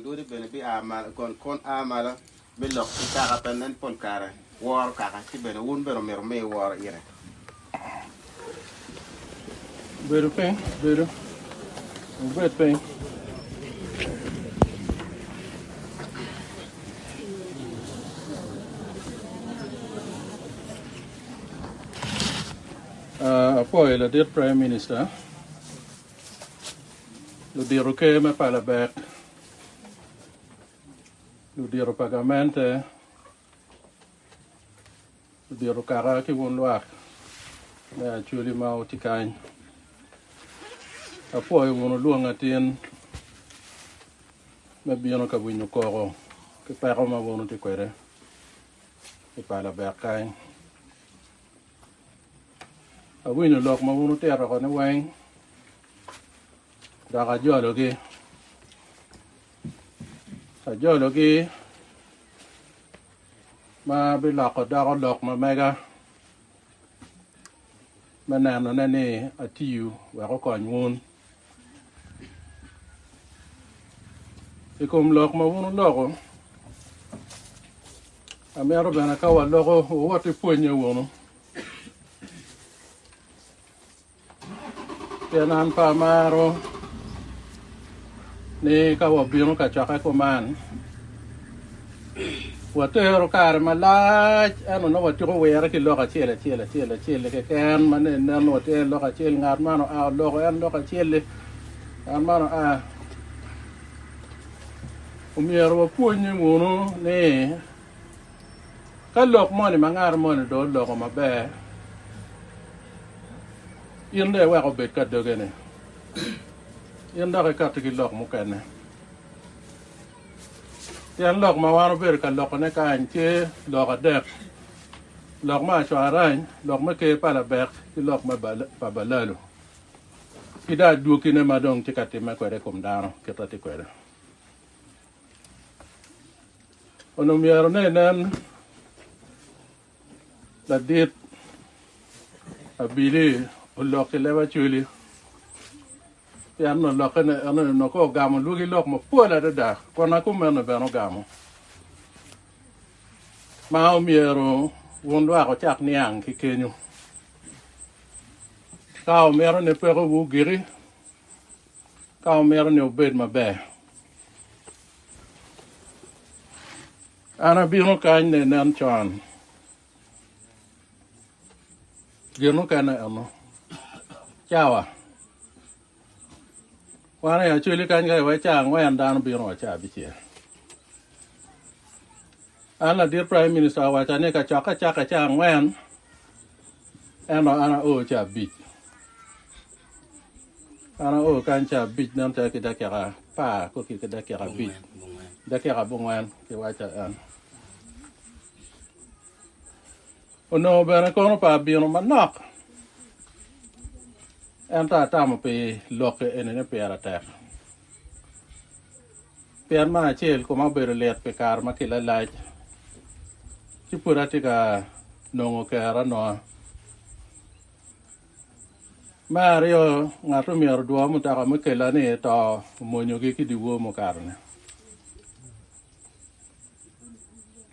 Lwodi bene bia malo, gon kon a malo me lok ki kaka pien en pol kare woro kaka, ci bene wun bene omyero wumi woro ire. Bedo piny, bedo. Wubed piny. Uh, apwoyo ladit Prime Minister, ludito ker me Palabek, ludito pa gamente, ludito kaka ki wun lwak me Acholi ma wutye kany. Apwoyo wun wulwonga tin me bino ka winyo koko ki peko ma wun wutye kwede i Palabek kany. Awinyo lok ma wun wutito oko ni weng dok ajologi. Ajologi ma biloko doko lok ma mega me nenone ni atiyo wek okony wun. I kom lok ma wun wuloko, amito bene ka waloko wuwot ki pwonnye wunu. Pien an pe amaro ni ka wabino ka cokke kuman, watero kare malac ento nongo watyeko wire ki lok acel acel acel acel-li keken ma nongo inen nongo watye lok acel ngat man oa oloko en lok acel-li ngat man oa omyero wapwonye wunu ni Ka lok moni ma ngat moni dong oloko maber, in dong iwek obed ka doge-ni, in dok ikatti ki lok mukene. Pien lok ma wan wabedo ka lokone kany tye lok adek, lok me acwarany, lok me ker pa labek, ki lok me pa balalo, ki dong adwogine ma dong tye ka timme kwede i kom dano kit ma tye kwede. Onongo myero ne inen ladit abili olok ki leb Acholi pien onongo lokke ne en onongo ka ogamo lwagi lok mapol adada kona kumeno bene ogamo ma omyero wun lwak wucak niang ki kenyo ka wumito ni pekowu ogiki ka wumito ni wubed maber. An abino kany ne nen con. Gin mukene eno. Cawa. Wan i Acholi kany ka iwaco ca angwen dano bino wa ca abicel. An ladit Prime Minister owaca ni kacokke cake ca angwen ento an ao ca abic. An ao kany ca abic nen calo ki dakika apar koko ki dakika abic dakika abongwen kiwaca en. Onongo bene kono pe abino manok ento atamo pi lok eni ni pire tek pien me acel koma obedo lit pi kare ma kilalac ci pud atye ka nongo kero anonga. Me aryo, ngat myero odwo mutoka me kela ni to omonyogi ki dyewor mukato-ni.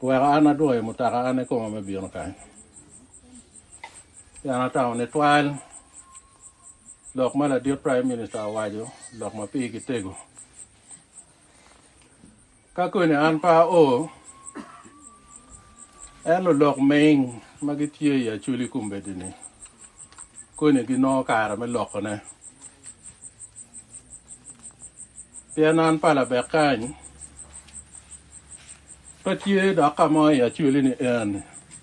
Oweko an adwoyo mutoka an kikoma me bino kany. Pien atamo ni twal lok ma ladit Prime Minister owaco lok ma pigi tego. Ka koni an pe ao, en lulok ming ma gitye i Acholi kombeddi-ni koni ginongo kare me lokone. Pien an pa labek kany, pe tye dok ka mo i Acholi-ni eni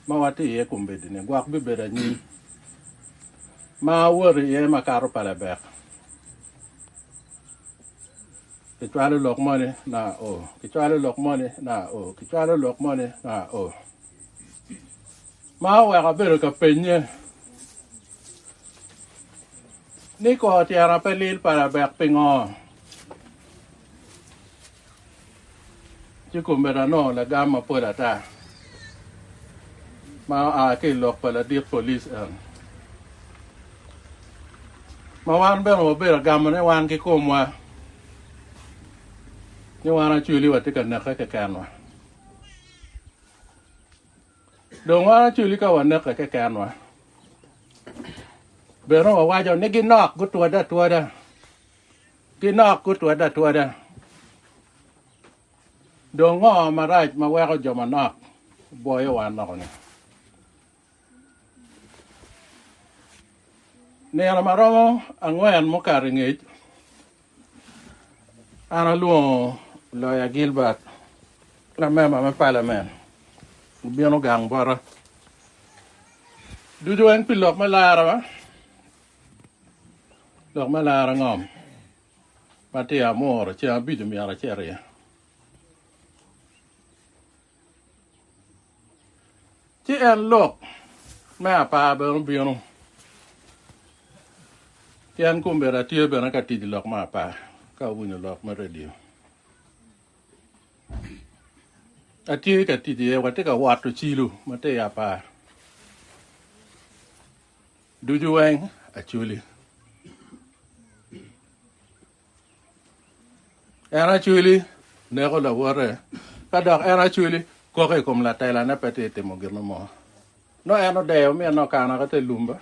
ma watye iye kombeddi-ni, gwok bibedo anyim ma awoto iye makato pa labek. Kicwalo lok moni na o, kicwalo lok moni na o, kicwalo lok moni na o. Ma oweko abedo ka penye ni kor tyena pe lil pala bek pingo? Ci kombeddi anongo lagam mapol ata ma oa ki i lok pa ladit police en. Ma wan bene wabedo ka gamone wan ki komwa. Ni wan Acholi watye ka neke kekenwa. Dong wan Acholi ka waneke kekenwa, bene wawaco ni ginok gutwodde atwoda, ginok gutwodde atwoda. Dong ngo marac ma weko jo manok bwoyo wan loko-ni? Nino ma romo angwen mukato i ngec, an alwongo Loya Gilbert, lamemba me palamen, obino gang bota. Ducu weng pi lok me lara, lok me lara ngom ma tye amuro ceng abic omyero acit iye. Ci en lok me apar bene obino, pien kombeddi atye bene ka tic i lok me apar ka awinyo lok me redio. Atye ka tic iye, watye ka woto cilo ma tye i apar ducu weng acoli. En acwili neko lawote, ka dok en acwili koko i kom latelane pe tye timo gin mo. Nongo en odeyo minne okana ka te lum ba.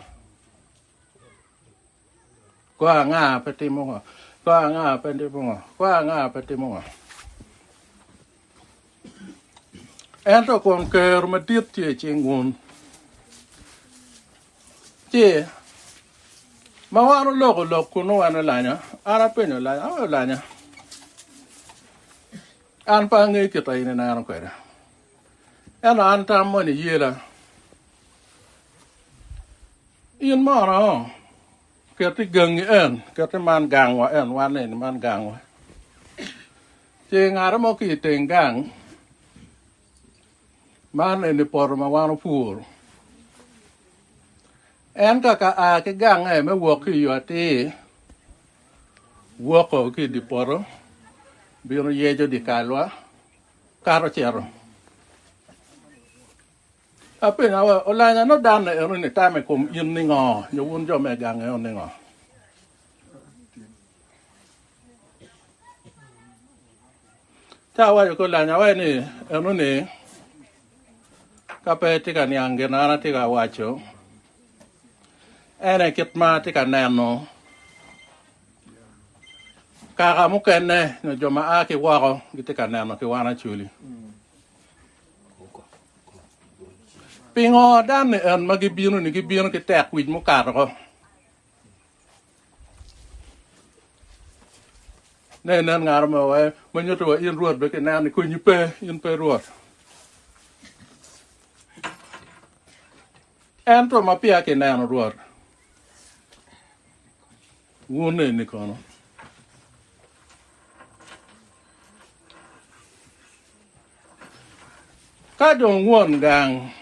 Ko anga pe timo ngo? Ko anga pe timo ngo? Ko anga pe timo ngo? Ento kun ker madit tye i cing wun. Ci ma wan oloko lok kunnu wan olanya, an apenyo olanya, awaco olanya, an pe angeyo kit ma in ineno kwede, ento an tam moni yela, in mono ket i gangi en, ket ni man gangwa en, wan eni man gangwa, ci ngat mo ki i teng gang Man eni poto ma wan opuro. En ka ka a ki gange me wok ki i yo atir, woko ki i dye poto, bino yeco dye kalwa, kato cito. Apenyo awa, olanya nongo danne eno-ni tamo i kom in ningo, nyo wun jo me gang eno ningo? Ci awaco ki olanya awaco ni eno-ni ka pe itye ka niang gin ma an atye ka waco en aye kit ma atye ka neno kaka mukene nyo jo ma a ki woko gitye ka neno ki wan Acholi. Pingo dano-ni en ma gibino-ni gibino ki tek wic mukato ko? Ne inen ngat mo wa ma nyuto wa in Rwot bene kineno ni konyi pe, in pe Rwot. Ento ma peya kineno Rwot, wun eni kono. Ka dong won gang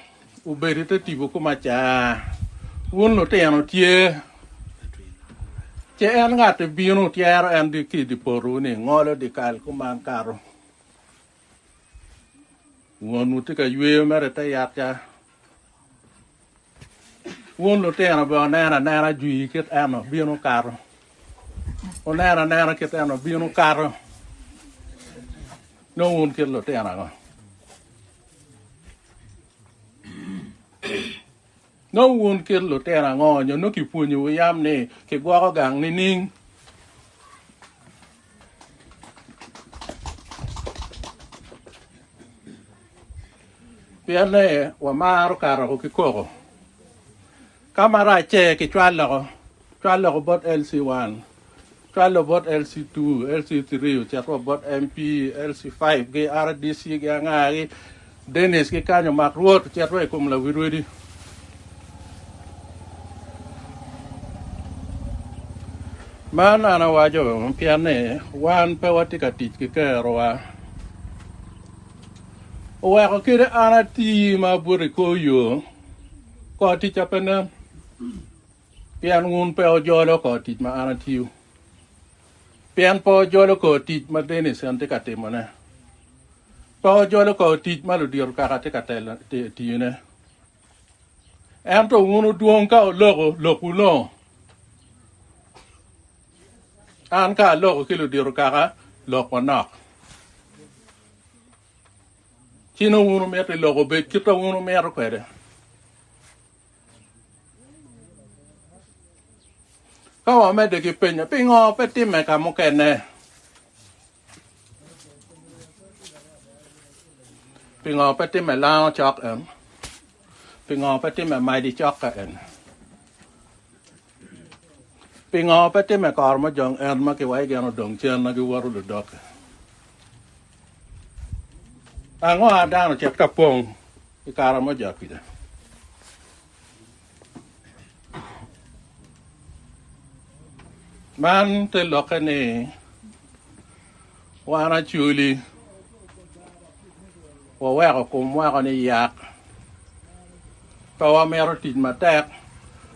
obedo i te tipo kumaca, wun lutino tye, ce en ngat bino tyero en ki i dye potowu-ni, ngolo dyekal kuman kato. Wonwu tye ka yweyo mere i te yat ca. Wun lutino bene wuneno anena jwi kit eno bino kato, wuneno anena kit eno bino kato, nongo wun kit lutino ango? Nongo wun kit lutino ango nyo nongo kipwonyowu yam ni kigwoko gang nining? Pien ni wamaro kato ki koko. Ka maracce kicwaloko, cwaloko bot LC1, cwalo bot LC2, LC3, ocito wa bot MP, LC5 gi RDC gi anga gi Dennis ki kany omak rwot ocit wa i kom lawi rwedi. Man an awaco pien ni wan pe watye ka tic ki kerowa. Oweko kadi an ati ma abuto i kor yo, kor ticca pe nen, pien wun pe wujolo kor tic ma an atiyo, pien pe wujolo kor tic ma Dennis en tye ka timone, pe wujolo kor tic ma ludito kaka tye ka tiyone. Ento wun wudwong ka wuloko lokwu nongo. An ka aloko ki ludito kaka, lokwa nok. Ci nongo wun wumito ni lok obed kit ma wun wumito kwede. Ka wamedde ki penyo, pingo pe timme ka mukene? Pingo pe timme lango cok en? Pingo pe timme madi cok ka en? Pingo pe timme kor mojong en ma kiwaci gin odong cen ma giwoto ludok-ki? Ango a dano ocit ka pong i kare mojok kwija? Man te lokke ni wan Acholi waweko kom woko ni yak pe wamito tic matek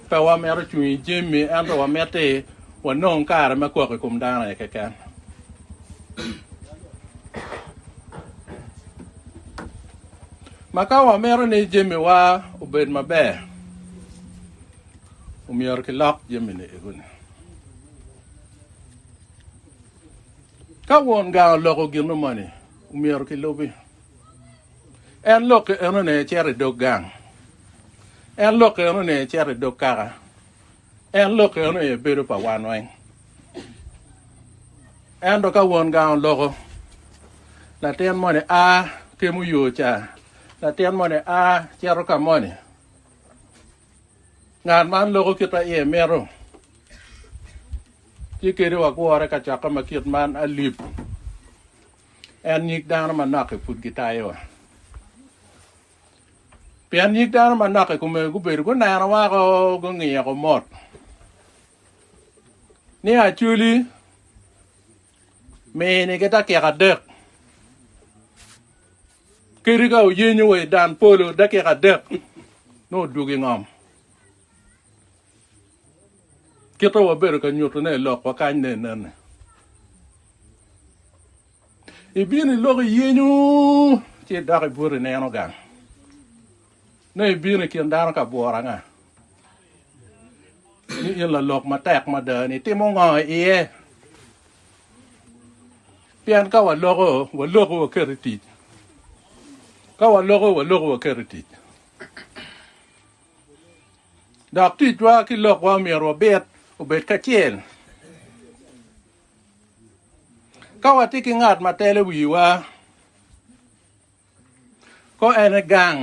pe wamito cung i jami ento wamiti wanong kare me kok i kom dano aye keken. Ma ka wamito ni jamiwa obed maber, omyero kilok jami-ni egoni. Ka won gang oloko gin moni, omyero kilubi. En lok enoni cito i dog gang. En lok enoni cito i dog kaka. En lok enoni bedo pa wan weng. Ento ka won gang oloko, latin moni a kemo yo ca, latin moni a cito ka moni, ngat man loko kit ma iye mito, ci kadi wagure ka cokke ma kit man alip, en nyig dano manok-ki pud gitayowa. Pien nyig dano manok i kome gubedo guneno woko gungiyoko mot ni Acholi minigi dakika adek kadi ka oyenyo wa i dan polo dakika adek nongo odwogo i ngom. Kite wabedo ka nyutone i lokwa kany ne nene. Ibino iloko iyenyo ci idok ibuto ineno gang. Nongo ibino i kin dano ka bworo anga? Ni in lalok matek mada ni itimo ngo iye? Pien ka waloko, waloko waketo i tic. Ka waloko, waloko waketo i tic. Dok ticwa ki lokwa myero wabit obed kacel. Ka watye ki ngat ma telo wiwa, ko en i gang,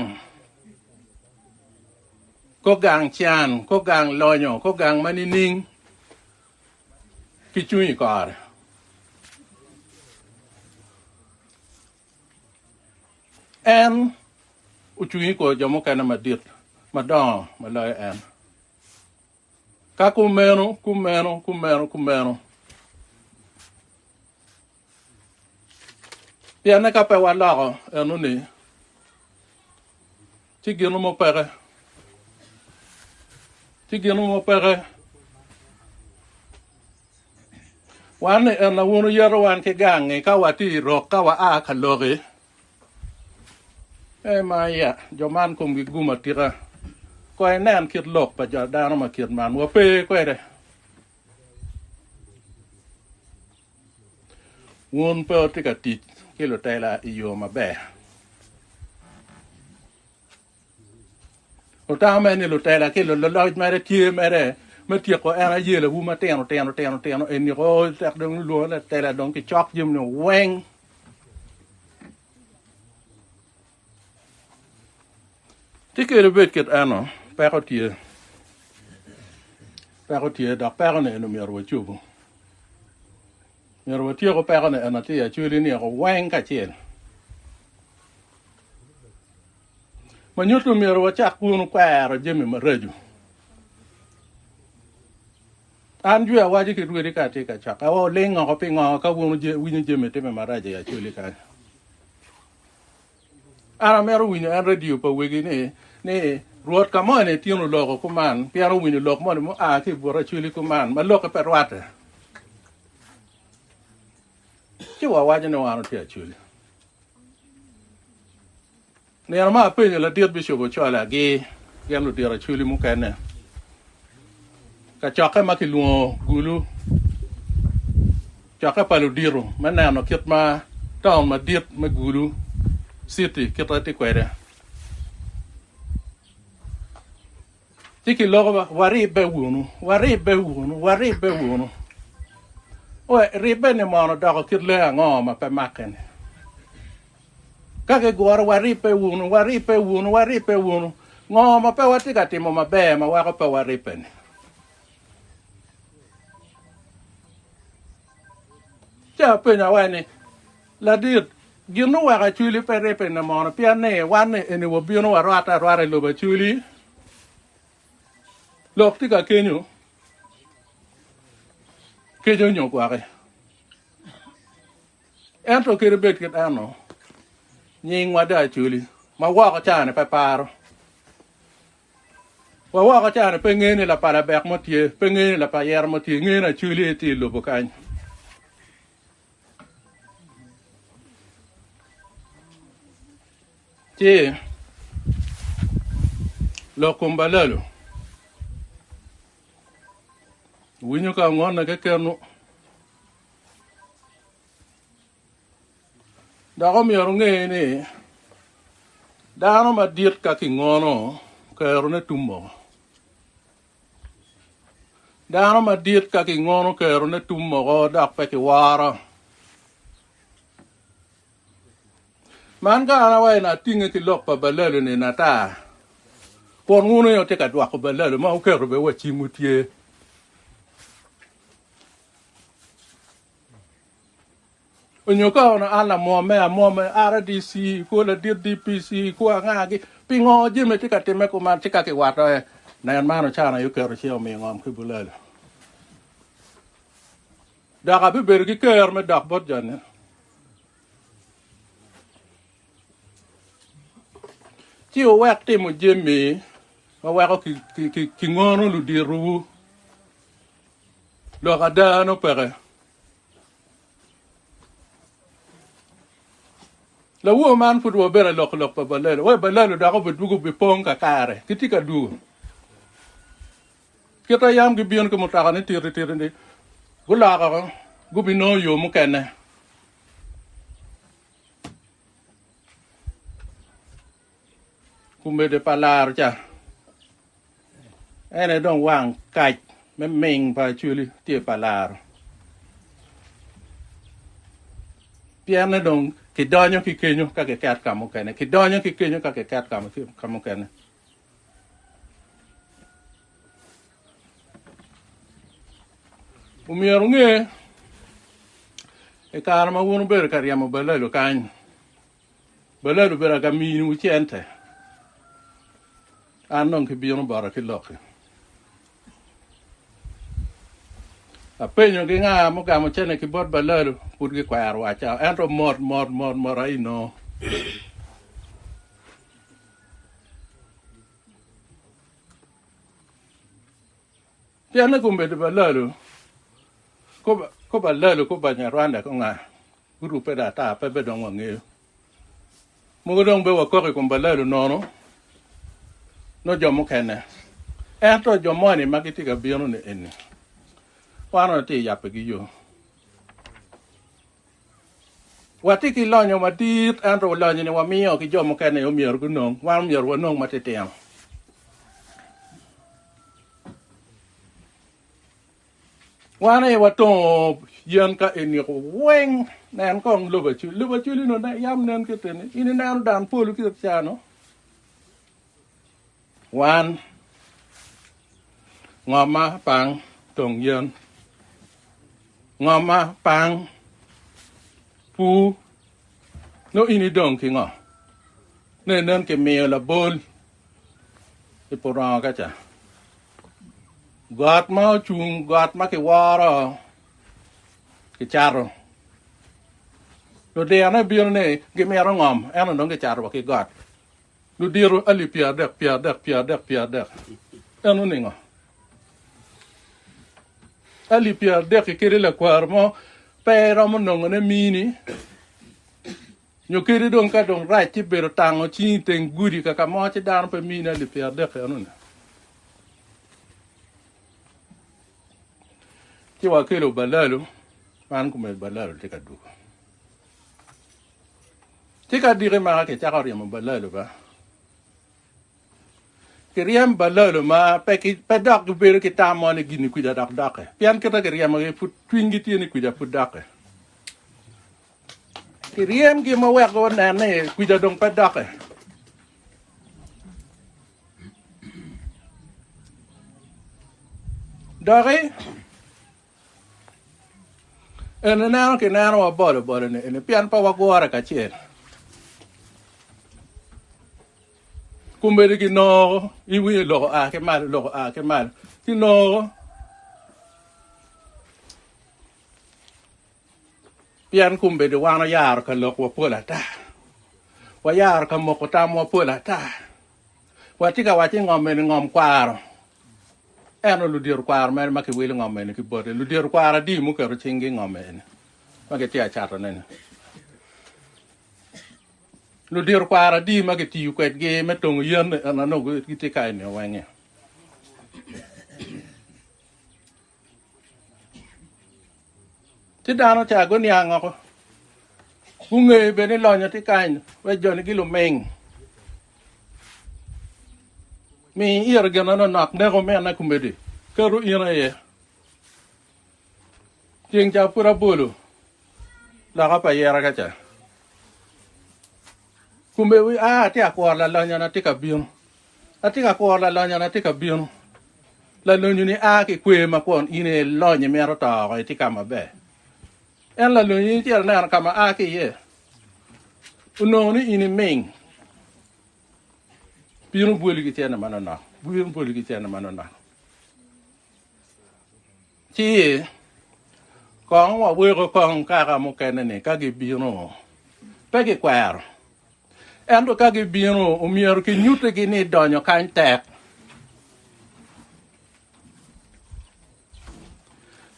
ko gang can, ko gang lonyo, ko gang ma nining, ki cung i kore. En ocung i kor jo mukene madit madongo ma loyo en. Ka kumeno, kumeno, kumeno, kumeno. Pienne ka pe waloko enoni, ci gino mo peke. Ci gino mo peke. Wan ni en wun wuyeto wan ki gang-ngi ka watye i rok ka waa ka loki. Ee ma ya, jo man komgi gum atika. Kong inen kit lok pa jo dano ma kit man, wape kwede. Wun pe wutye ka tic ki lutela i yo maber. Wutamo mere ni lutela ki luloc mere tye mere me tyeko en ayelawu matino tino tino tino eni o tek dong lwongo latela dong kicok jami-ni weng. Ci kadi bed kit eno, peko tye. Peko tye dok peko-ni eni myero wacobu. Myero watyeko peko-ni eni atir acwali niyeko weng kacel. Ma nyuto myero wacak wunu kwero jami maraco. An jwi awaco ki rwodi ka atye ka cokke, awa wuling oko pingo ka wun wuwinyo jami timme marac i Acholi kany? An amito winyo en radio pa wegi ni ni Rwot ka moni tyen oloko kuman pien owinyo lok moni mua ki i but Acholi kuman ma lokke pe rwatte. Ci wawaco ni wan watye Acholi. Nino ma apenyo ladit Bicop Ochola gi gin ludito Acholi mukene, kacokke ma kilwongo Gulu, cokke pa ludito me neno kit ma taun madit me Gulu. City kite tye kwede. Ci kiloko ba waribbe wunu, waribbe wunu, waribbe wunu. We ribbe ni mono doko kit lee ango ma pe makke ni? Ka giguro waribbe wunu, waribbe wunu, waribbe wunu, ngo ma pe watye ka timo maber ma weko pe waribbe ni? Ci apenyo awaci ni, Ladit, gin oweko Acholi pe ribbe ni mono pien ni wan ni eni wabino warwatte arwata i lobo Acholi? Lok tye ka kenyo, kenyo nyo gwoki. Ento kadi bed kit eno, nyingwa dong Acholi ma woko ca-ni pe paro. Wa woko ca-ni pe ngeyo ni lapalabek mo tye, pe ngeyo ni lapayero mo tye, ngeyo ni Acholi aye tye i lobo kany. Ci lok kom balalo winyo ka ongone kekenu. Dok omyero wunge ni dano madit ka kingono kerone tum woko. Dano madit ka kingono kerone tum woko dok pe kiworo. Man ka an awaco ni atinge ki lok pa balalo-ni ata, kun wun aye wutye ka dwoko balalo ma wuketo bene wa cingwu tye. Onyo ka ono an lamwomme amwomme RDC kwo ladit DPC kwo anga-gi pingo jami tye ka timme kuman ci ka kiwato e nen man Ocana aye oketo ci omiyo ngom ki Bulelo dok abibedo ki ker me dok bot joni. Ci wuwek timo jami ma weko kingono luditowu. Lok ada nongo peke. Lawor man pud wabedo aloko lok pa Balelo. Wai Balelo dok obidwogo obipong kakare. Gitye ka dwogo. Kit ma yam gibino ki mutoka ni titi titi ni guloko gubinongo yo mukene. Kumede pa laro ca en aye dong wang kac me ming pa Acholi tye pa laro pienne dong kidonyo ki kenyo ka kiket ka mukene kidonyo ki kenyo ka kiket ka mukene. Omyero wunge i kare ma wun wubedo ka ryemo balalo kany, balalo obedo ka miniwu cente, an dong kibino bota ki lokki. Apenyogi nga mugamo cente ki bot balalo, pud gikwero wacca, ento mot mot mot mot aye inongo. Pien ni kombeddi balalu ko balalu ko Banyarwanda ko nga gurubbe dong ata pe be dong wangeyo. Mogo dong be wakok i kom balalu nono nongo jo mukene. Ento jo moni ma gitye ka bino ni eni wan onongo tye ka yabbe ki yo. Watye ki lonyo madit, ento lonyo-ni wamiyo ki jo mukene aye myero gunong, wan myero wanong matitino. Wan aye watongo yen ka eniko weng, nen kong lobo Acholi, lobo Acholi onongo yam nen kit eni, in ineno dan polo kit ca-nu? Wan, ngomma pang tong yen, ngomma pang pur, nongo in idong ki ngo? Nongo inen kimiyo labol i purongo ka ca, got ma ocung, got ma kiworo kicato, ludirone bino ni gimito ngom ento dong kicato wa ki got. Ludito alip pyeradek, pyeradek, pyeradek, pyeradek. Eno ningo? Alip pyeradek-ki kadi lakwaro mo pe romo nongone mini, nyo kadi dong ka dong rac ci bedo tango cingi i teng gudi ka ka mo ci dano pe mini alip pyeradek eno-ni. Ci wakelo balalo, man kome balalo tye ka dwogo. Ci ka diki maka kicako ryemo balalo ba. Kiryem balalo ma pe ki pe dok gibedo ki tam mo ni gini kwija dok dokke. Pien kite kiryemogi pud cwinygi tye ni kwija pud dokke. Kiryemgi ma wek gunen ni kwija dong pe dokke. Doki En ineno kineno wa bolo bolo ni eni pien pe wagure kacel. Kombeddi kinongo iwinyo lok oa ki malo lok oa ki malo kinongo pien kombeddi wan oyaro ka lok wa pol ata wayaro ka moko tamwa pol ata watye ka waco ni ngom eni ngom kwaro. Ento ludito kwaro mere ma kiwilo ngom eni ki bote, ludito kwaro adi muketo cinggi i ngom eni ma gitye ka catone-ni? Ludito kwaro adi ma kitiyo kwedgi me tongo yen eni ma nongo gitye ka eni weng-ngi? Ci dano ca guniang woko, gungeyo bene ni lonyo tye kany wek joni giluming. Mi iro gin manonok neko minne kombeddi, keto in aye. Ceng ca pud abolo loka pa yera ka ca. Kombeddi aa atye ka kuro lalonyona tye ka bino. Atye ka kuro lalonyona tye ka bino. Lalonyoni a ki kwer ma kwon in aye ilony imito to oko itye ka maber. En lalonyi icito ineno ka ma a ki iye. Onongo ni in iming. Bino bwoli ki cene manonok. Bino bwoli ki cene manonok. Ci kong waweko kong kaka mukene-ni ka gibino pe gikwero. Ento ka gibino, omyero kinyutigi ni donyo kany tek.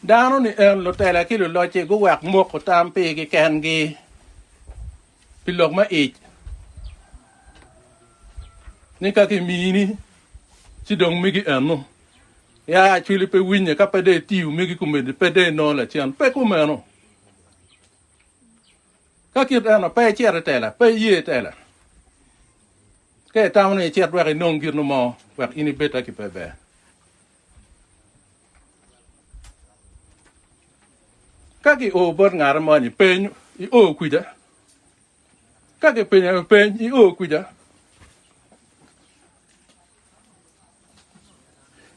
Dano-ni en, lutela ki lulocce guwek moko tam pigi kengi pi lok me ic, ni ka kimini ci dong migi eno. Ya acwali pe winye ka pe dong itiyo migi komedi pe dong inongo lacen. Pe kumeno. Ka kit eno, pe icit i tela, pe iye i tela. Ka itamo ni icit wek inong gin mo, wek in ibed taki pe ber. Ka gio bot ngat moni, peny io kwija. Ka gipenyo peny io kwija.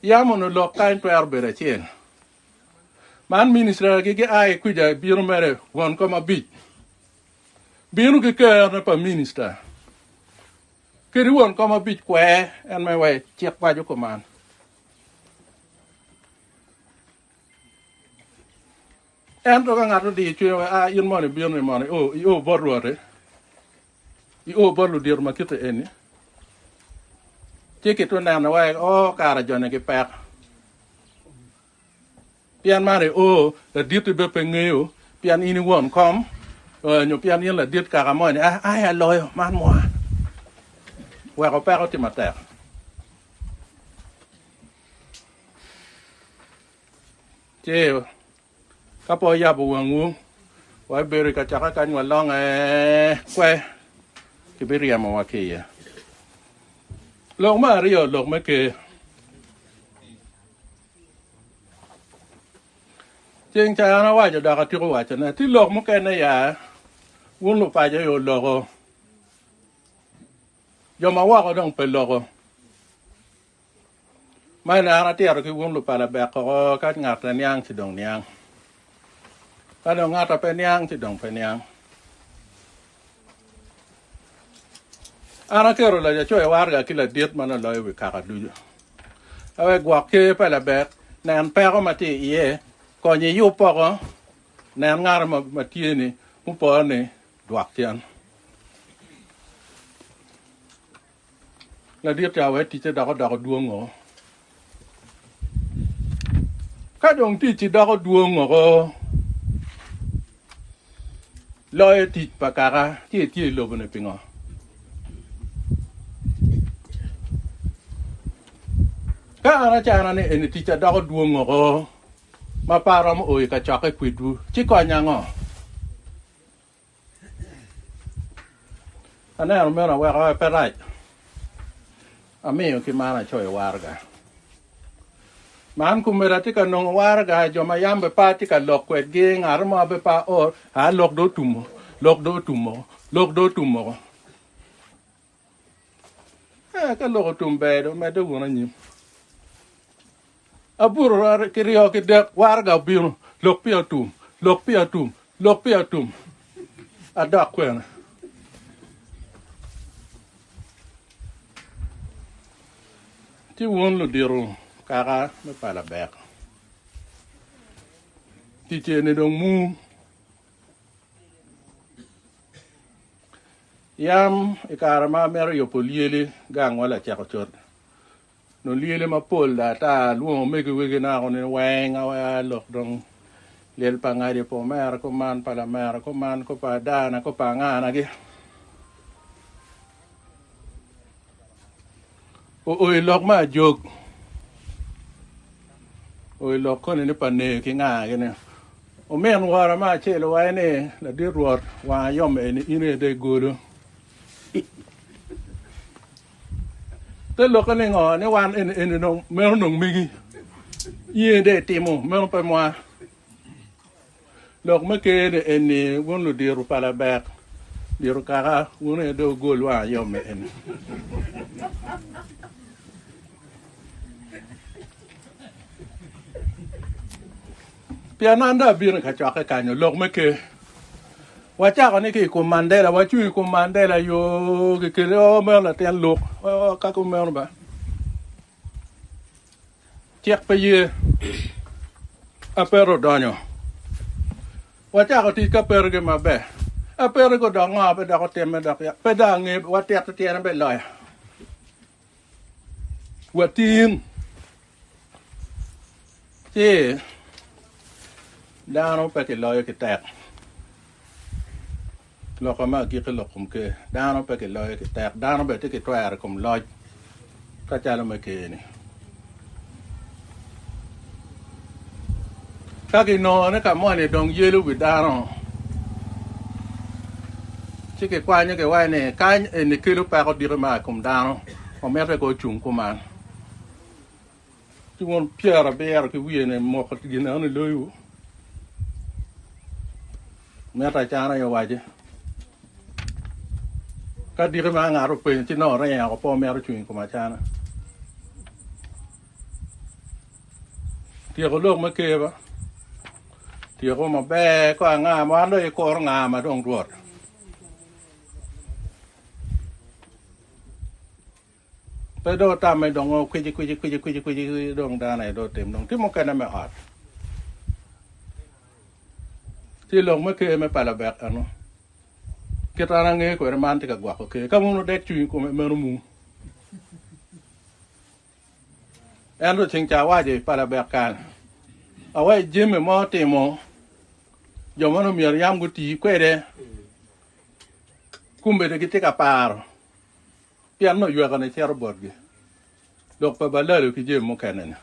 Yam onongo lok kany twero bedo acel. Man minister-gi gia ki kwija bino mere won kom abic. Bino ki ker-ne pa minister. Kadi won kom abic kwer en me wai cik waco kuman. Ento ka ngat odiyo cwinye wai a in mono ibino ni mono io io bot rwot-ti, io bot ludito ma kite eni, ci kitwe neno wai o kara joni gipek. Pien man io laditti bene pe ngeyo pien in i won kom nyo pien in ladit kaka moni ai aloyo man mwa weko peko tye matek. Ci ka pe wuyabo wangwu, wabibedo i kacokke kany walonge kwe, kibiryemowa ki iye. Lok me aryo, lok me ker. Ceng ca an awaco dok atyeko wacone, tye lok mukene ya, wun lupaco aye wuloko, jo ma woko dong pe loko. Man an atito ki wun lupalabek koko ka ngat a niang ci dong niang, ka dong ngat a pe niang ci dong pe niang. An aketo lacoyo waraga ki ladit ma nongo loyo wi kaka ducu, wek gwok ker pa labek, nen peko ma tye iye, kony iyub poko, nen ngat ma tye-ni mupore ni dwok cen. Ladit ca wek ticce dok odoko dwongo. Ka dong ticci doko dwong oko, loyo tic pa kaka ci itye i lobo-ni pingo? Ka an acana ni eni ticca doko dwong oko ma pe aromo o i kacokke kwedwu, ci konya ngo? Aneno meno aweko aye pe rac. Amiyo ki man acoyo waraga. Man komedi atye ka nongo waraga jo ma yam bene pe atye ka lok kwedgi, ngat mo bene pe aor, aa lok dong otum, lok dong otum woko, lok dong otum woko. Ee, ka lok otum ber dong medde wunu anyim. Abuto kiryo kidek waraga obino, lok peya otum, lok peya otum, lok peya otum. Adok kwene. Ci wun ludito kaka me pala bek, tic eni dong mu. Yam i kare ma amito yubo lyeli gangwa laceko cut, nongo lyeli mapol dong ata alwongo omegi wegina woko ni weng aa lok dong lyel pa ngadi pa omera kuman pa lamera kuman ko pa adana ko pa angana-gi. Oo i lok me ajog, oo i lok koni ni pa ner ki nga gini. Omin wora me acel owaco ni, Ladit Rwot, wang ayom eni in aye dong igolo. Te lokke ni ngo? Ni wan eni eni dong meno dong megi. In aye dong itimo, meno pe mwa. Lok me ker-ni eni, wun ludito pa labek, dito kaka, wun aye dong wugol wang ayomme eni. Pien an dong abino i kacokke kanyo, lok me ker. Wacako ni ki i kom Mandela, wacung i kom Mandela yo kikele, o meno latin luk, o ka kumeno ba. Cik pe ye. Apeto odonyo. Wacako tic ki apetogi maber. Apetogi odok ngo pe dok otimme dok ya pe dong ange watito tyene be loyo. Watin ci dano pe kiloyo ki tek. Loka me agikki lok kom ker. Dano pe kiloyo ki tek. Dano bene tye ki twero i kom loc ka calo me ker-ni. Ka kinongo ni ka moni dong yelo wi dano, ci kikwanyo kiwaco ni kany eni kelo peko diki ma i kom dano, omite ko ocung kuman. Ci wun pyerabiro ki wiye-ni moko gin eno-ni loyowu. Mito acana aye owaci, Ka diki ma ngat openyo ci nongo oringo woko pe omito cung i kom acana. Tyeko lok me ker ba, tyeko maber ko anga ma wan dong ikuro nga ma dong rwot. Pe dong otamme dong kwici kwici kwici kwici kwici dong dano aye dong otim dong tye mukene me ot. Ci lok me ker me palabek eno kit an angeyo kwede man tye ka gwoko ker ka wun wudek cwiny i kome meno mu. Ento ceng ca awaco i palabek kany awaco jami ma otimo jo ma onongo myero yam guti kwede kombeddi gitye ka paro. Pien nongo ywekone cito botgi, lok pa balalo ki jami mukene-ni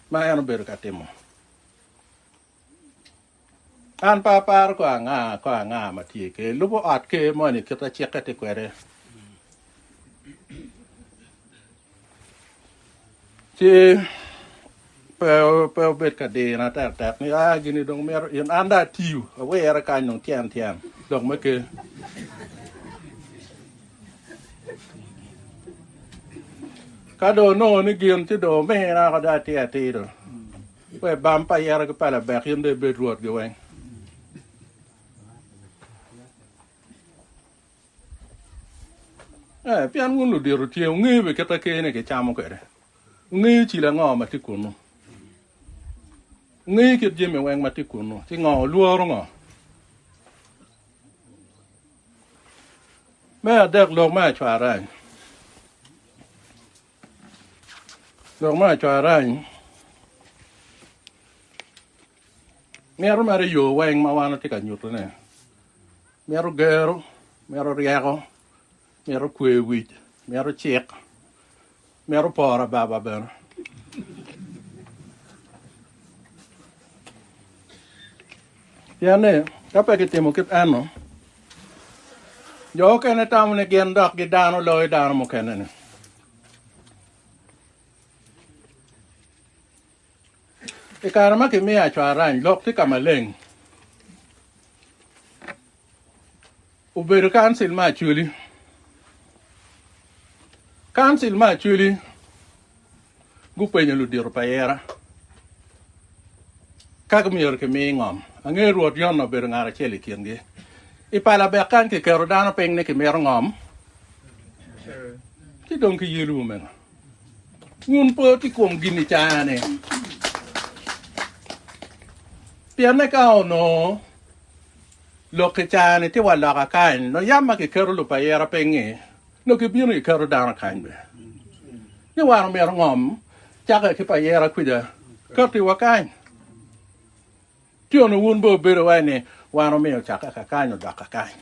ma en obedo ka timo. An pe aparo ko anga ko anga ma tye i ker. Lubo ot ker moni kit a cikke tye kwede. Ci pe pe obed ka dina tektek ni a gini dong mito in an dong atiyo awire kany dong tyen tyen lok me ker. Ka dong onongo ni gin ci dong omina woko dong atir atir dong. We bam pa yero ki pala bek in dong ibed rwotgi weng. Eh, pien wun ludito tye wungeyo bene kit ma ker-ni kicamo kwede. Wungeyo cilo ango ma tye kunnu. Wungeyo kit jami weng ma tye kunnu. Ci ngo wulworo ngo? Me adek, lok me acwarany. Lok me acwarany mito mere yo weng ma wan watye ka nyutone. Mito gero, mito ryeko, mito kwe wic, mito cik, mito poro ababa bene. Pien ni, ka pe kitimo kit eno, Jo okene tamo ni gin dok gidano loyo dano mukene-ni. I kare ma kimiyo acwarany, lok tye ka maleng. Obedo kancil me Acholi. Kancil me Acholi gupenyo ludito pa Ira ka myero kimi ngom. Angeyo Rwot Yona obedo ngat acel i kingi. I pala bek kany kiketo dano piny ni kimito ngom, ci dong kiyelo omego. Wun pe wutye i kom gin i caa-ni, pienne ka onongo lok i caa-ni tye wa loka kany, nongo yam ma kiketo lupayira piny-ngi, nongo gibino giketo dano kany bene. Ni wan omyero ngom cake ki payira kwija kati wa kany. Ci onongo wun bene wubedo wai ni wan omiyo cake ka kany odok ka kany.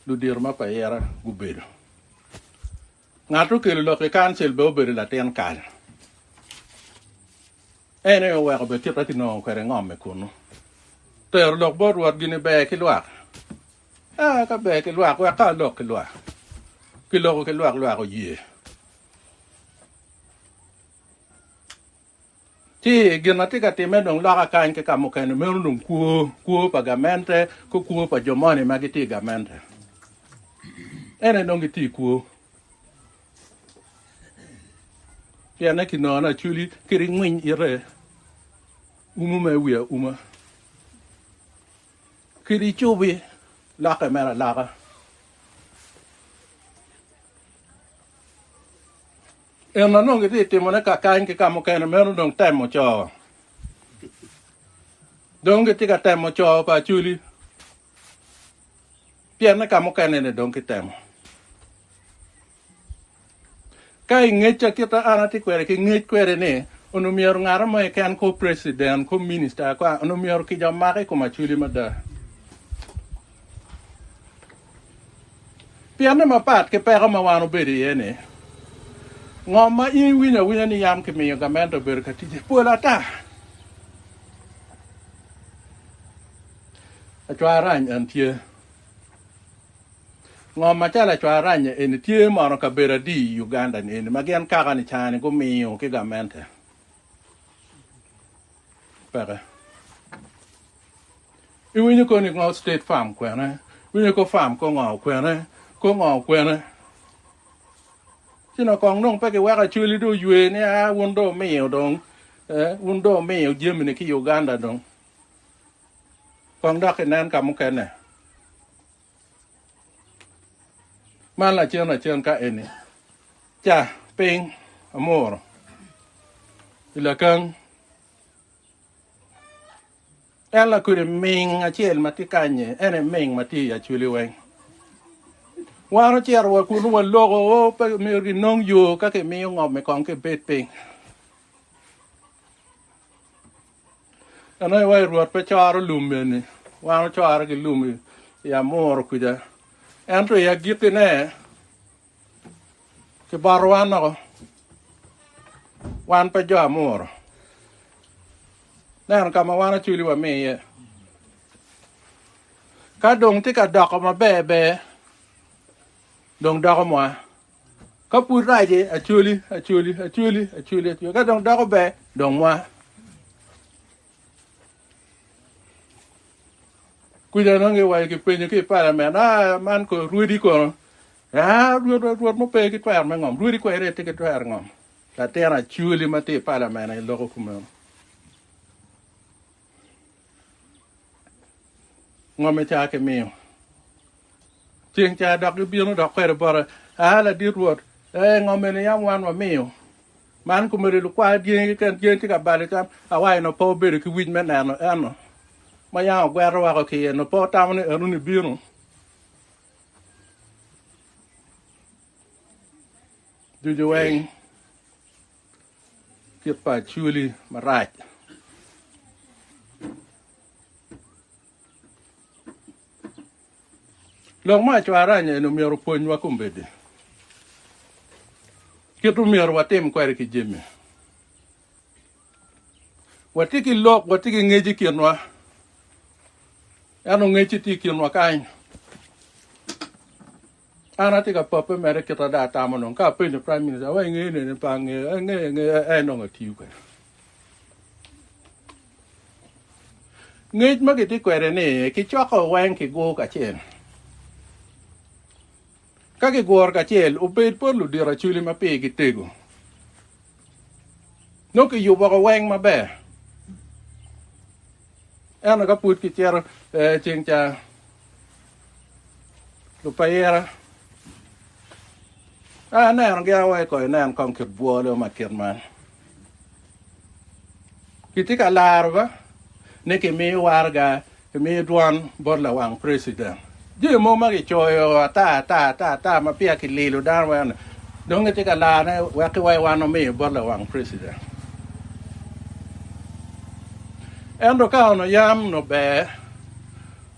Ludito ma payira gubedo. Ngat okelo lok i kancil bene obedo latin kal. En aye oweko bene kite kinongo kwede ngom i kunu. Tero lok bot Rwot gini ber ki lwak. Aa, ka ber ki lwak, wek ka alok ki lwak. Kiloko ki lwak, lwak oye. Ci gin ma tye ka timme dong loka kany ki ka mukene meno dong kwo, kwo pa gamente ki kwo pa jo moni ma gitye i gamente. En aye dong gitye i kwo. Pienne kinongo ni Acholi kadi ngwiny ite umo mere wiye auma. Kadi icubi lokke mere aloka. En ma nongo gitye ka timone kakany ki ka mukene meno dong temo co. Dong gitye ka temo co pa Acholi pienne ka mukene-ni dong kitemo. Ka i ngecca kita an atye kwede ki ngec kwede ni onongo myero ngat mo keken ko president ko minister ko onongo myero kica omaki i kom Acholi mada. Pienne mapat ki peko ma wan obedo iye-ni, ngom ma in iwinyo awinya ni yam kimiyo gamente obedo ka ticce pol ata. Acwarany en tye. Ngom macalo acwarany eni tye mono kabedo adi i Uganda ni eni ma gin kaka-ni cani gumiyo ki gamente? Peke. Iwinyo koni ngo state farm kwene? Iwinyo ko farm ko ngo kwene? Ko ngo kwene? Ci no kong dong pe kiweko Acholi dong oywe ni a wun dong wumiyo dong eh, wun dong wumiyo jami-ni ki Uganda dong. Kong dok inen ka mukene. Man lacen lacen ka eni ca piny amuro i lakang. En lakodi ming acel ma tye kany-nyi, en aye ming ma tye i Acholi weng. Wan ocito wa kunu waloko, o pe myero ginong yo ka kimiyo ngom-mi kong kibed piny. En aye wa i Rwot pe coro lum eni, wan ocoro ki lum i amuro kuca. Ento i agikkine, Kiboto wan woko, wan pe jo amuro. Neno ka ma wan acwili wamiyo iye. Ka dong tye ka doko maber ber, dong doko mwa. Ka pud rac-ci, acwali, acwali, acwali, acwali, acwali. Ka dong doko ber, dong mwa. Kwija nongo giwaco kipenyo ki i palament, ah, man ko rwodi kono. Ah, rwod, rwod mo pe ki twero me ngom. Rwodi kweri aye tye ki twero ngom. Latin acwali ma tye i palament aye loko kumeno. Ngom ca kimiyo. Ceng ca dok gibino dok kwede bote. Ah, ladit rwot, eh, ngom eni yam wan wamiyo. Man komedo lukwa dyangi keken, dyangi tye ka balo cam. Awayi nongo pe obedo ki wic me neno eno ma yam ogweto woko ki iye, nongo pe otamo ni enoni bino. Ducu weng kit pa acholi marac. Lok ma acwarany eni omyero opwonywa kombeddi kit omyero watim kwede ki jami. Watye ki lok, watye ki ngec i kinwa. Ento ngec-ci tye i kinwa kany. An atye ka poppe mere kita dong atamo dong ka apenyo prime minister wa ingeyo nene pe angeyo angeyo angeyo en dong atiyo kwede. Ngec ma gitye kwede ni kicoko weng kiguro kacel. Ka giguro kacel obed bot ludito acholi ma pigi tego. Nongo kiyubo woko weng maber. Ento ka pud kicito ceng ca lupayira aneno gin aye kong inen kong kit bwolo ma kit man. Kitye ka laro ba ni kimiyo waraga kimiyo dwon bot lawang president. Jami mogo ma kicoyo ata ata ata ata ma peya kililo dano weng ni dong gitye ka larone wek ki wai wan omiyo bot lawang president. Ento ka onongo yam onongo ber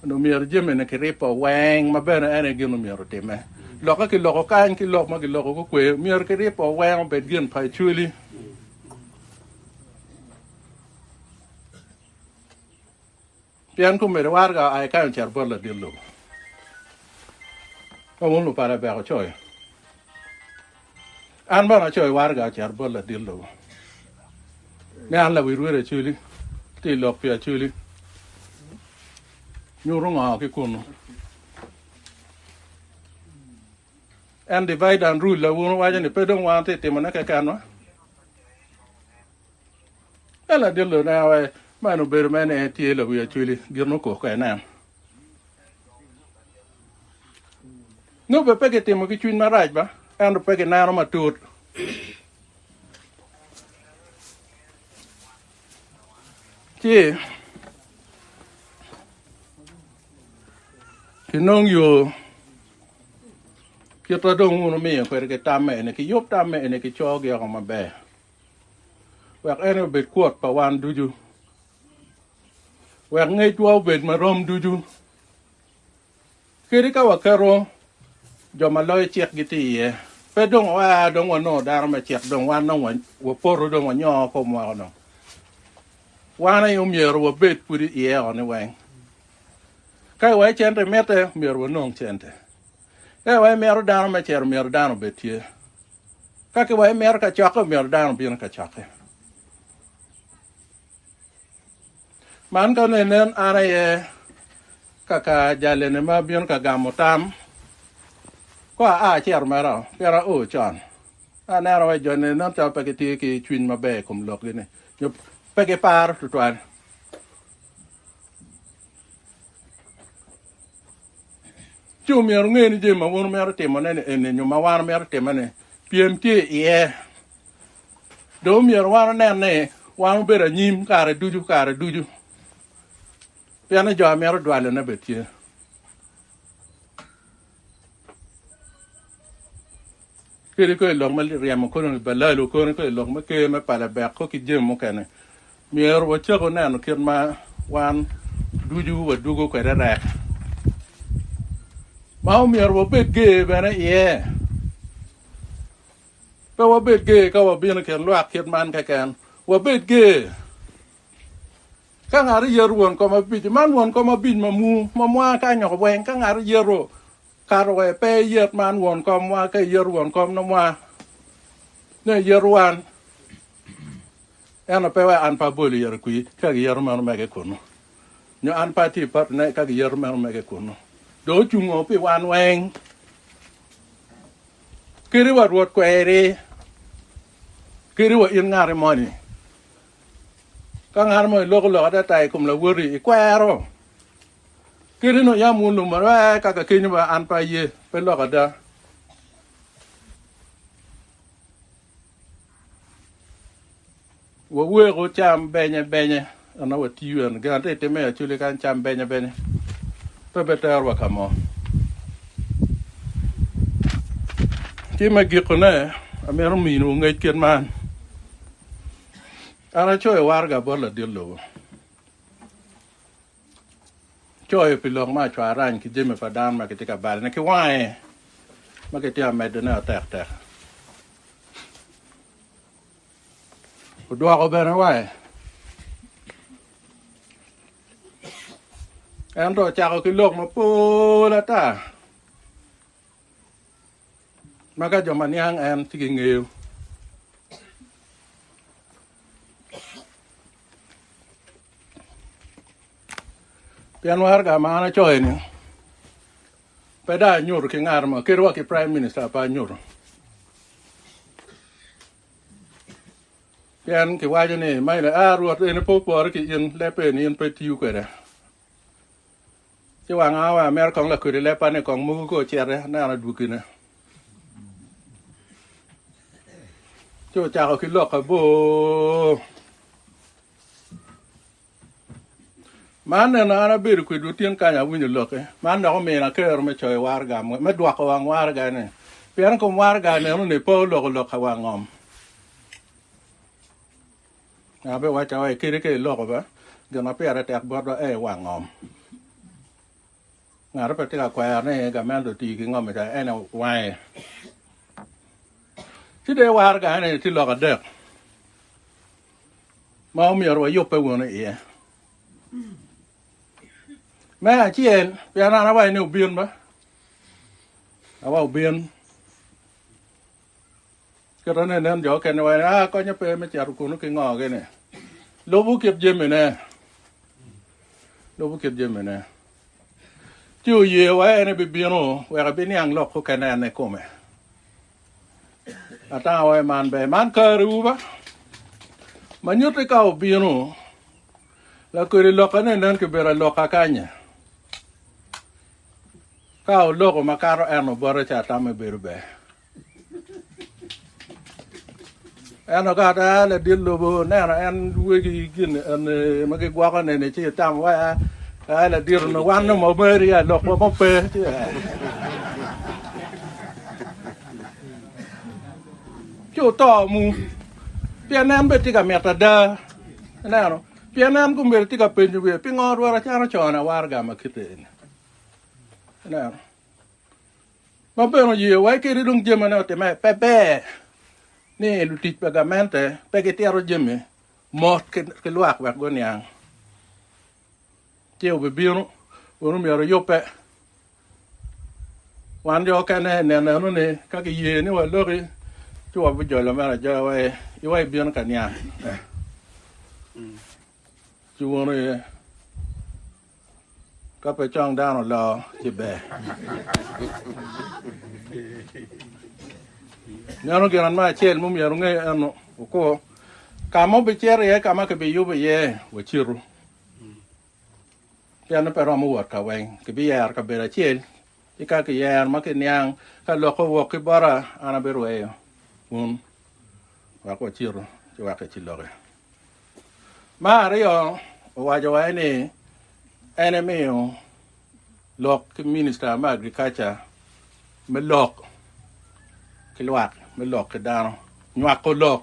onongo myero jami-ni kiribbo weng ma bene en aye gin myero otimme. Lokke kiloko kany ki lok ma kiloko kukwe myero kiribbo weng obed gin pa Acholi. Pien komedo waraga oa i kany ocito bot ladit lobo, ma wun lupala bek wucoyo. An bene acoyo waraga ocito bot ladit lobo, ni an lawil rwed Acholi, atye i lok pi Acholi. Nyuto ngo ki kunnu? En divide and rule la wun wuwaco ni pe dong wan watye ka timone kekenwa. Ka ladit luneno wai man obedo mere ni en tye lawi acholi gin okok ka inen. Nongo bene pe gitimo ki cwiny marac ba ento pe gineno matut. Ci kinong yo kit ma dong wun wumiyo kwede ki tamme eni kiyub tamme eni kicogi woko maber. Wek en obed kwot pa wan ducu, wek ngecwa obed marom ducu. Kadi ka waketo jo ma loyo cik gitye iye, pe dong waa dong wanongo dano me cik dong wan dong wapoto dong wanyongo komwa woko dong. Wan aye omyero wabed pud iye oko ni weng. Ka iwaco cente mitte, myero wanong cente. Ka iwaco imito dano me cito, myero dano obed tye. Ka kiwaco imito kacokke, omyero dano obin i kacokke. Man ka onongo inen an aye kaka jalene ma bino ka gamo tam, ko aa acito mere pien ao con. Aneno wai joni nen calo pe gitye ki cwiny maber i kom lokgi-ni nyo pe giparo tutwal. Ci omyero wunge ni jami ma wun wumito timone-ni eni nyo ma wan wamito timme-ni pyem tye iye. Dong omyero wan onen ni wan wabedo anyim kare ducu kare ducu pien ni jo a mito dwalone bene tye. Kadi kong i lok me ryemo kono balalo kono kong i lok me ker me palabek ko ki jami mukene Myero wacaku neno kit ma wan ducu wadwogo kwede rek, ma omyero wabed ger bene iye. Pe wabed ger ka wabino i kin lwak kit man keken, wabed ger ka ngat oyeto won kom abic. Man won kom abic ma mu ma mwa kany oko weng, ka ngat oyeto kato wa pe iyet man won komwa, ka iyeto won kom nongo mwa nongo iyeto wan. Ento pe wek an pe abol i yito kwir ka giyeto meno mege kunnu, nyo an pe atye i patone ka giyeto meno mege kunnu. Dong ocungo pi wan weng, kadi wa Rwot kweri, kadi wa in ngati moni. Ka ngat mo iloko lok atata i kom lawoti, ikwero. Kadi nongo yam wun lumone, ee, kaka kenyo ba an pe aye, pe lok ada. Waweko cam benye benye ena watiyo eno gin atye time i acholi kany cam benye benye pe beterowa ka mo. Ci me gikone amito miniwu ngec kit man an acoyo waraga bot ladit lobo. Coyo pi lok me acwarany ki jami pa dano ma kitye ka balone ki wange ma kitye ka medone tek tek. Odwoko bene wange. Ento ocako ki lok mapol ata. Ma ka jo ma niang en ci gingeyo. Pien waraga ma an acoyo-ni pe dong anyuto ki ngat mo, kadi wa ki Prime Minister pe anyuto. Pien kiwaco ni, Maile, a Rwot eni pe opore ki in, lebbe eni in pe itiyo kwede. Ci wang aa wa amito kong lakodi lebba ni kong mogo ko ociti aneno adwogine. Ci ocako ki lok abor. Ma aneno an abedo kwedwu tin kany awinyo lokke, man dok omina kero me coyo waraga me dwoko wang waraga-ni, pien i kom waraga neno-ni pe oloko lok ka wang ngom. Abiwacca wa kadi ka iloko ba, gin ma pire tek botwa aye wang ngom. Ngat pe tye ka kwero ni gamente oti ki ngom ca en wange. Ci dong i waraga-ni tye lok adek. Ma omyero wayubbe wunu iye. Me acel, pien an awaco ni wubin ba, awa wubin. Kite ni nen jo okene waco ni, ah, konye pe me cito kunu ki ngo gini. Lubu kit jamine. Lubu kit jamine. Ci oye wa en ebibino wek ebiniang lok okene en ikome. Atanga wa i man ber. Man kariwu ba. Ma nyutti ka obino, lakodi lokke ni nen kibedo aloka kanya. Ka oloko makato eno bote ca tamme bedo ber. Ento ka ata ladit lobo neno en wegi gin en ma gigwoko neni ci itamo wa a ladit onongo wan nongo wamari ya lokwa mo pe ci ci oto mu pien en bene tye ka mito ada ineno pien en kombeddi tye ka penyo wiye pingo Rwot acano cone awaraga ma kite eni ineno Ma bene oye wa kadi dong jamine otime pe ber ni lutic pa gamente pe gitito jami mot ki lwak wek guniang. Ci obibino wun omyero wuyubbe. Wan jo okene neno eno ni ka kiye ni waloki ci wabijolo mere ajola wa iwa ibino ka niang. Ci wun oye. Ka pe cong dano oloo ci ber. Meno gin me acel ma myero wunge eno wukur. Ka ma wubicito iye ka ma kibiyubo iye wacitu. Pien ni pe romo wot ka weng. Kibiyero kabedo acel ci ka kiyero ma kiniang ka lok owok ki bota an abirweyo wun wek wacitu ci wek eciloki. Me aryo, owaco wa ni en emiyo lok ki minista me agrikalca me lok ki lwak, me lok ki dano, nywako lok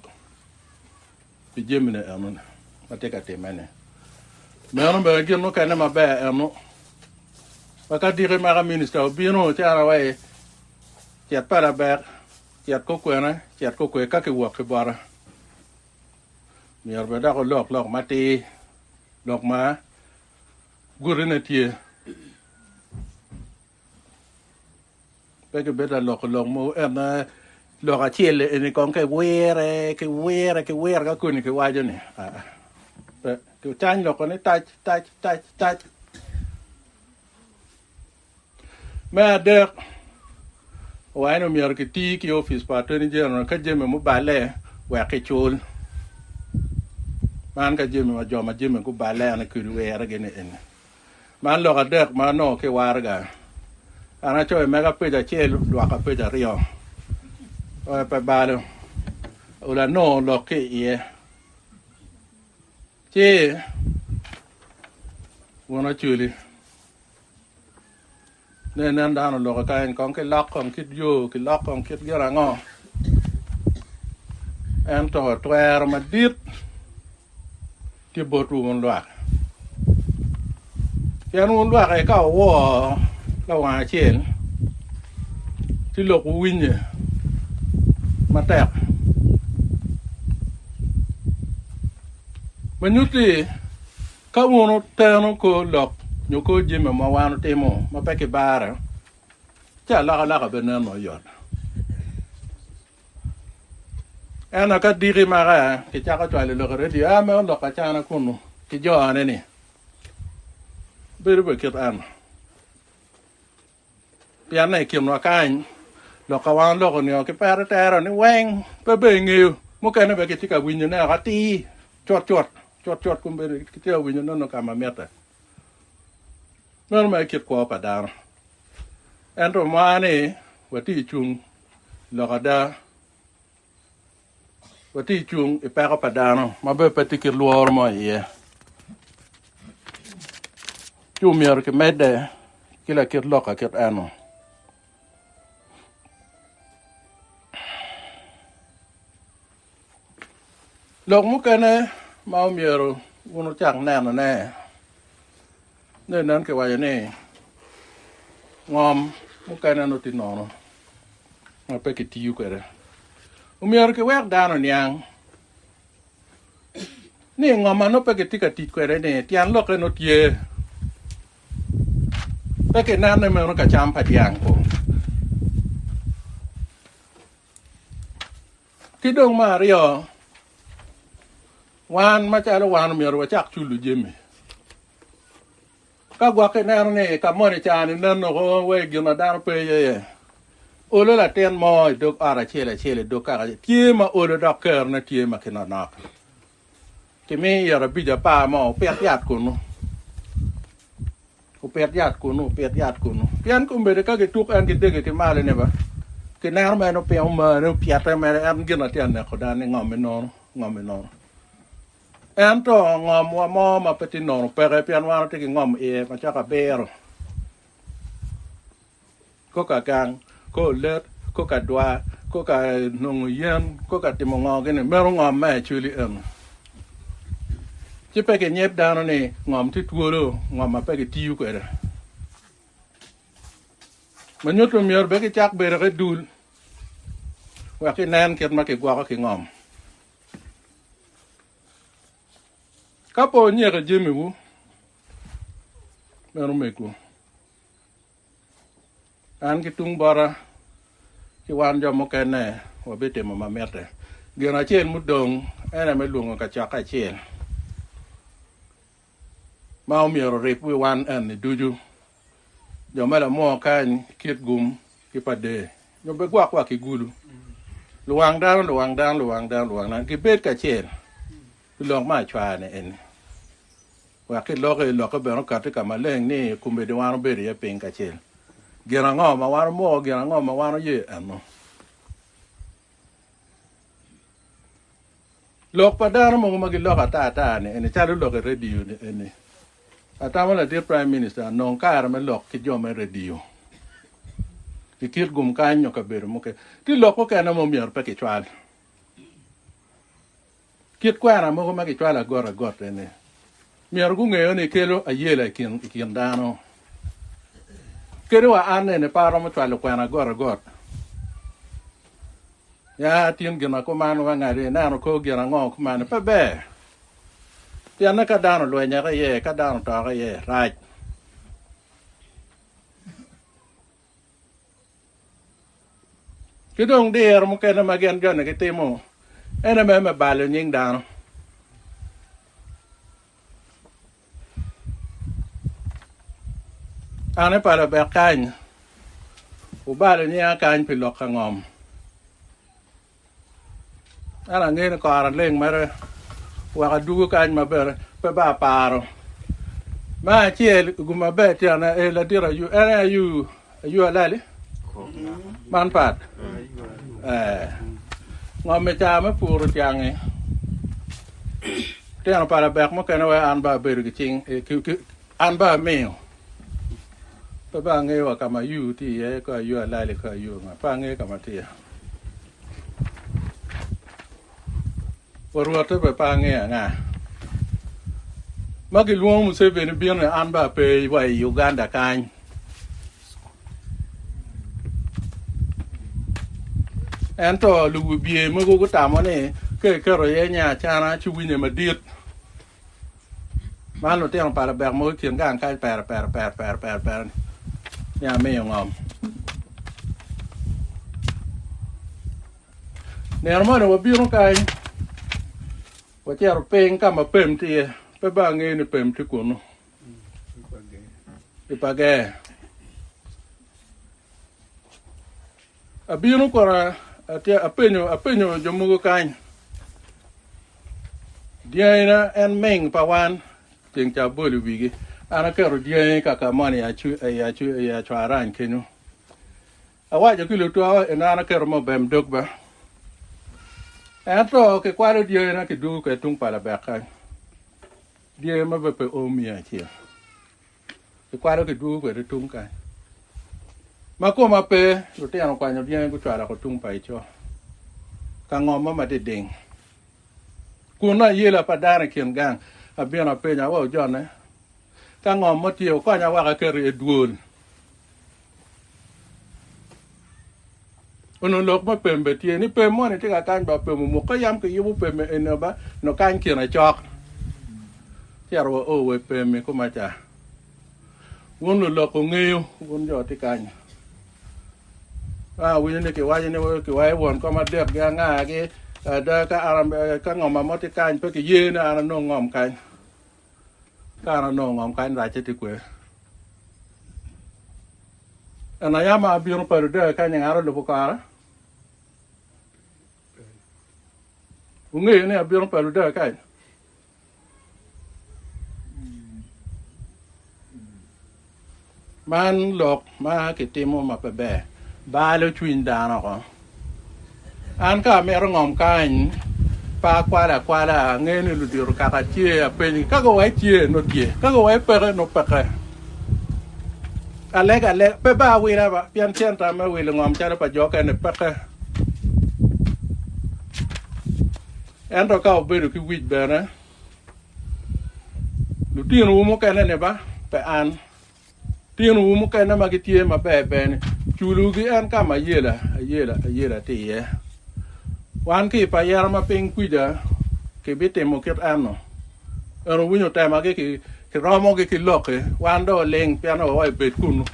pi jamine eno ma tye ka timme-ni. Meno bene gin mukene maber eno ma ka diki maka minista obino ci an awaci cit Palabek, cit Kukwene, cit Kukwe ka kiwok ki bota. Myero bene dok olok lok matir, lok ma gutine tye. Pe kibed ka loko lok mogo ento lok acel eni kong kiwire, kiwire, kiwire ka koni kiwaco ni aa pe kicany loko ni tac tac tac tac. Me adek, owaco ni omyero kiti ki opic pa Attorney General ka jami muballe wek kicul. Man ka jami ma jo ma jami guballe ene kodi wire gini eni. Man lok adek ma anongo ki i waraga. An acoyo mega pej acel lwaka pej aryo. Oe pe balo. Olo anongo lok ki iye. Ci wun acweli. Ne nen dano oloko kany kong ki lok kong kit yo ki lok kong kit gin ango ento twero madit tye botwu wun lwak pien wun lwak aye ka wuwor lawang acel ci lokwu winye matek ma nyutti Ka wun wuteno kor lok nyo kor jami ma wan wutimo ma pe kibaro, ci alokaloka bene nen ma oyot. Ento ka diki maka kicako cwalo lok i redio, a meno lok acana kunnu ki jone ni bedo bene kit eno. Pienne i kinwa kany, lok ka wan oloko nio ki pete tero ni weng pe bene ingeyo, mukene bene kitye ka winyone oko atir cutcut, cutcut kombeddi kitye ka winyone nongo ka ma mitte. Meno mere kit kwo pa dano. Ento mwa ni watye i cung lok ada. Watye i cung i peko pa dano ma bene pe tye ki lworo mo iye. Ci omyero kimedde ki lakit lok akit eno. Lok mukene ma omyero wun wucak nenone ni nen kiwaco ni ngom mukene nongo tye nono ma pe kitiyo kwede. Omyero kiwek dano oniang ni ngom ma nongo pe kitye ka tic kwede-ni tyen lokke nongo tye pe kinene meno ka cam pa dyang ko. Ki dong me aryo, wan macalo wan omyero wacak culo jami. Ka gwok ineno ni ka moni ca-ni nen oko wai gin ma dano pe iye, olo latin mo i dog ot acel acel i dog kaka acel tye ma olo dok kerone tye ma kinonok. Kimi ito abic apar mo opit yat kunu, opit yat kunu, opit yat kunu. Pien kombeddi ka gituk en gidege ki malo ni ba, kineno mere nongo piny omane opyete mere en gin atye ka neko dano ni ngom enono, ngom enono. Ento ngomwa mo ma pe tye nono peke pien wan watye ki ngom iye macako abiro. Ko ka gang, ko olet, ko ka dwar, ko ka nongo yen, ko ka timo ngo gini, meno ngom me acholi eno. Ci pe kinyeb dano ni ngom tye twolo, ngom ma pe kitiyo kwede. Ma nyuto myero bene kicak bedo ki dul wek kinen kit ma kigwoko ki ngom. Ka pe wunyeko jamiwu, meno megwu. An ki tung bota ki wan jo mukene wabitimo ma mitte. Gin acel mudong en aye me lwongo kacokke acel ma omyero orib wi wan eni ducu, jo me lamwor kany, Kitgum ki Pader, nyo bene gwok wa ki Gulu. Luwang dano, luwang dano, luwang dano, luwang dano gibed kacel pi lok me acwar-ni eni. Wek kiloki, lokke bene okatti ka maleng ni kombeddi wan obedo iye piny kacel. Gin ango ma wan omoko, gin ango ma wan oye eno? Lok pa dano mogo ma giloko ata ata-ni eni calo lok i redio ni eni. Atamo ladit Prime Minister nong kare me lok ki jo me redio i kit gum kany nyo kabedo mukene. Tye lok mukene ma omyero pe kicwal. Kit kwena mogo ma kicwalo agot agot eni myero gungeyo ni kelo ayela i kin dano. Kadi wa an nene pe aromo cwalo kwena agot agot. Ya tin gin ma kuman wa ngadi ineno kor gin ango kuman pe ber. Pienne ka dano olwenyeke iye, ka dano otoke iye rac. Ki dong diro mukene ma gin joni gitimo en aye me balo nying dano. An i pala bek kany, wubalo nyinga kany pi lok ka ngom. Ento angeyo ni kora leng mere wek adwogo kany maber pe ba aparo. Me acel gum maber tye ane ee ladit ayu en aye ayu ayu alali man pat ee ngom i caa me puro tyangi tino pa labek mukene wek an ba abedo ki cing an ba amiyo pe ba angeyo wa ka ma ayu tye iye ko ayu alali ko ayu nga pe angeyo ka ma tye iye. Wa Rwotte bene pe angeyo anga ma gilwongo Museveni bino ni an bene ape wa i Uganda kany. Ento luwibye mogo gutamo ni ka iketo iye nya acana ci winye madit. Man lutino pa labek mogo i kin gang kany pere pere pere pere pere pere ni amiyo ngom. Nino moni wabino kany, wacito piny ka ma pem tye iye, pe bene angeyo ni pem tye kunnu i pa ger. Abino kora apenyo apenyo jo mogo kany, dyangina en ming pa wan ceng ca abolo i wigi. An aketo dyangi kaka moni i acwarany kenyo. Awaco ki lutwa eno an aketo me obem dog ba. Ento kikwalo dyangina kidwogo kwede tung pa labek kany. Dyangi ma bene pe o miya acel. Kikwalo kidwogo kwede tung kany. Ma koma pe, lutino okwanyo dyangi gucwalo oko tung pa ico ka ngom mo madiding. Kun ayela pa dano i kin gang, abino apenyo awa ojone ka ngom mo tye wukonya wek aket iye dwol. Onongo lok me pem bene tye ni pem moni tye ka kany ba pem omuk ka yam kiyubo pem eni ba nongo kany kine cok cito wa o wa i pem i koma ca wun lulok wungeyo wun jo tye kany ka awinyo ni kiwaco ni kiwaco won kom adek gi anga gi ada ka an ka ngoma mo tye kany pe kiye ni an anong ngom kany Ka an anongo ngom kany racce tye kwe. En aya ma abino pa Ludeo kany ngat olubo kora. Wungeyo ni abino pa Ludeo kany? Man lok ma kitimo ma pe ber, balo cwiny dano oko. An ka amito ngom kany, pe akwalo akwala, angeyo ni ludito kaka tye, apenyogi ka guwaco tye nongo tye, ka guwaco peke nongo peke. Alego alega, pe ba awila ba, pien centa me wilo ngom calo pa jo okene peke. Ento ka wubedo ki wic bene, Lutinowu mukene-ni ba, pe an. Tinowu mukene ma gitye maber ber-ni, culugi en ka ma ayela, ayela, ayela tye iye. Wan ki i pa yero ma piny kwija, kibitimo kit eno. En owinyo temagi ki, kiromogi ki lokki, wan dong oling pien wa ibed kunnu,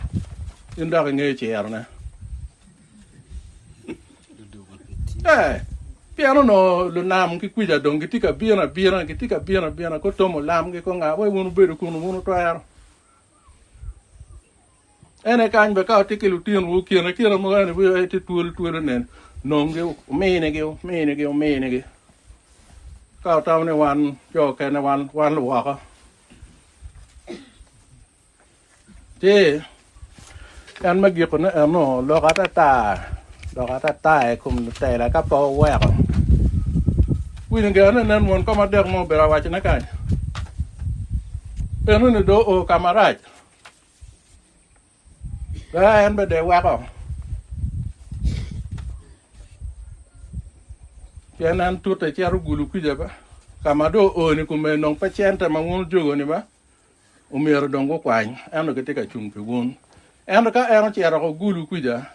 in dok ingeyo cirone. Ee, pien onongo lunam ki kwica dong gitye ka bino abina, gitye ka bino abina, ko Tom olamgi ko nga, wai wun wubedo kunu, wun wutwero. Ene kany bene ka wutye ki lutinowu, kine kine mogo eni wiyo aye tye twolo twolo nen, nongi wuminigi, wuminigi, wuminigi. Ka wutamo ni wan jo kene, wan, wan luwoko. Ci en me gikone eno lok atata lok atata i kom lutela ka pe oweko. Winyo gire ni nen won kom adek mo obedo awacone kany. Enoni dong oo ka marac. Pe en bene dong eweko. Pien en tute cito gulu kwica ba ka ma dong oo ni kome nong pe cente ma wun wujogo-ni ba. Omyero dong gukwany, ento gitye ka cung pi wun. Ento ka en ocito oko gulu kwica,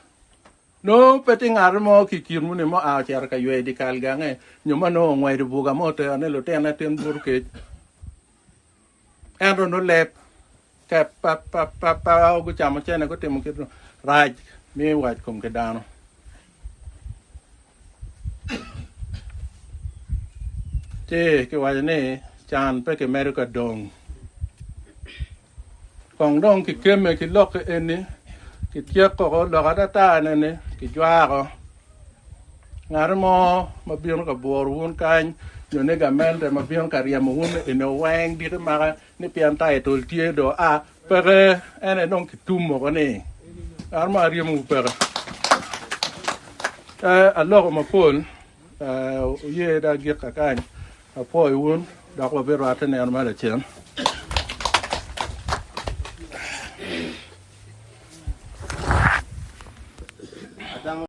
nongo pe tye ngat mo ki i kinwu-ni ma oa ocito ka yweyo i dyekal gange, nyo ma nongo ongwedo buga mo otero ni lutinone tin buto kec. Ento nongo leb kep pa pa pa pa gucamo cene gutimo kit rac miyo wac kom ki dano. Ci kiwaco ni can pe kimedo ka dong. Kong dong kikemme ki lok eni, kityeko lok atata ni kijwako. Ngat mo ma bino ka bworo wun kany nyo ni gamente ma bino ka ryemo wun eni weng diki maka ni pien title tye do a peke en aye dong kitum woko ni ngat mo aryemowu peke. Eh, aloko mapol eh, wuye dong agik kakany apwoyo wun dok wabirwatte nino ma lacen.